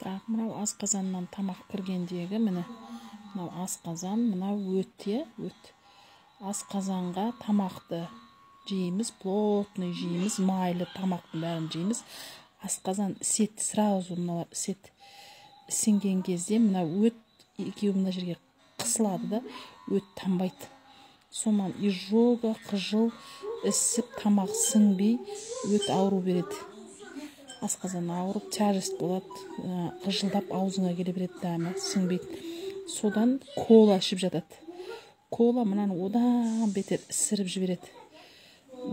Так, мынау асқазаннан тамақ кіргендегі, міне, мынау асқазан, мынау өт, иә, өт. Асқазанға тамақты жейміз, плотный жейміз, майлы тамақтың бәрін жейміз. Асқазан іседі, сразу мыналар іседі. Ісінген кезде мына өт екеуі мына жерге қысылады да, өт тамбайды. Сонан изжога, қыжыл, ісіп, тамақ сіңбей, өт ауру береді. Асқазан ауырып, тяжесть болады, қыжылдап аузыңа келе береді, дәмі сіңбейді. Содан кола ішіп жатады. Кола мынаны одан бетер ісіріп жібереді.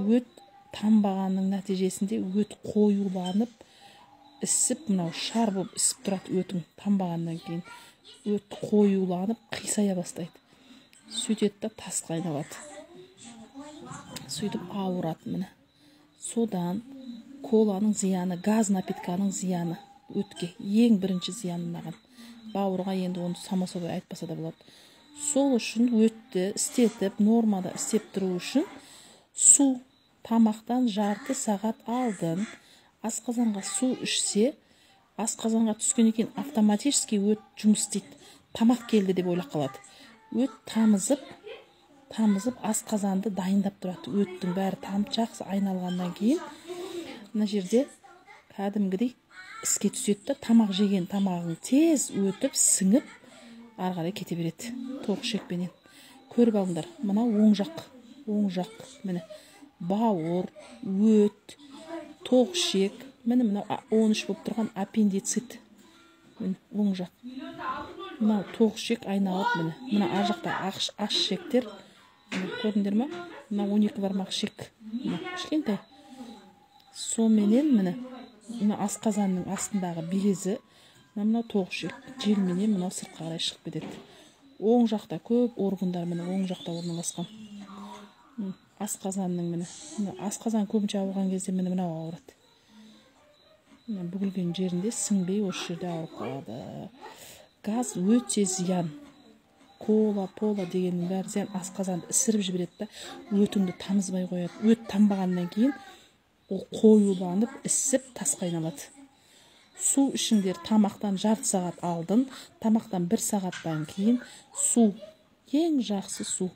Өт тамбағанның нәтижесінде өт қоюланып, ісіп, мынау шар болып ісіп тұрады. Өтің тамбағаннан кейін өт қоюланып, қисая бастайды. Сөйтеді да, тасқа айналады, сөйтіп ауырады. Міне, содан коланың зияны, газ напитканың зияны өтке ең бірінші зияны мынаған, бауырға енді оны само собой айтпаса да болады. Сол үшін өтті істетіп, нормада істеп тұру үшін су, тамақтан жарты сағат алдын асқазанға су ішсе, асқазанға түскеннен кейін автоматически өт жұмыс істейді, тамақ келді деп ойлап қалады. Өт тамызып тамызып асқазанды дайындап тұрады. Өттің бәрі тамып, жақсы айналғаннан кейін мына жерде кәдімгідей іске түседі да, тамақ жеген тамағың тез өтіп, сіңіп, ары қарай кете береді тоқ ішекпенен. Көріп алыңдар, мынау оң жақ, оң жақ, міне, бауыр, өт, тоқ ішек. Міне, мынау 13 болып тұрған аппендицит. Міне, оң жақ, мынау тоқ ішек айналып, міне, мына ар жақта аш ішектер, міне, көрдіңдер ма? Мына 12 бармақ ішек, мына кішкентай. Соменен, міне, мына асқазанның астындағы безі, мына тоқ ішек желменен мынау сыртқа қарай шығып кетеді. Оң жақта көп органдар, міне, оң жақта орналасқан. Асқазанның, міне, асқазан көбінше ауырған кезде, міне, мынау ауырады. Мына бүгілген жерінде сіңбей, осы жерде ауырып қалады. Газ өте зиян, кола пола дегеннің бәрі зиян. Асқазанды ісіріп жібереді да, өтіңді тамызбай қояды. Өт тамбағаннан кейін ол қоюланып, ісіп, тасқа айналады. Су ішіңдер тамақтан жарты сағат алдын, тамақтан бір сағаттан кейін. Су ең жақсы, су.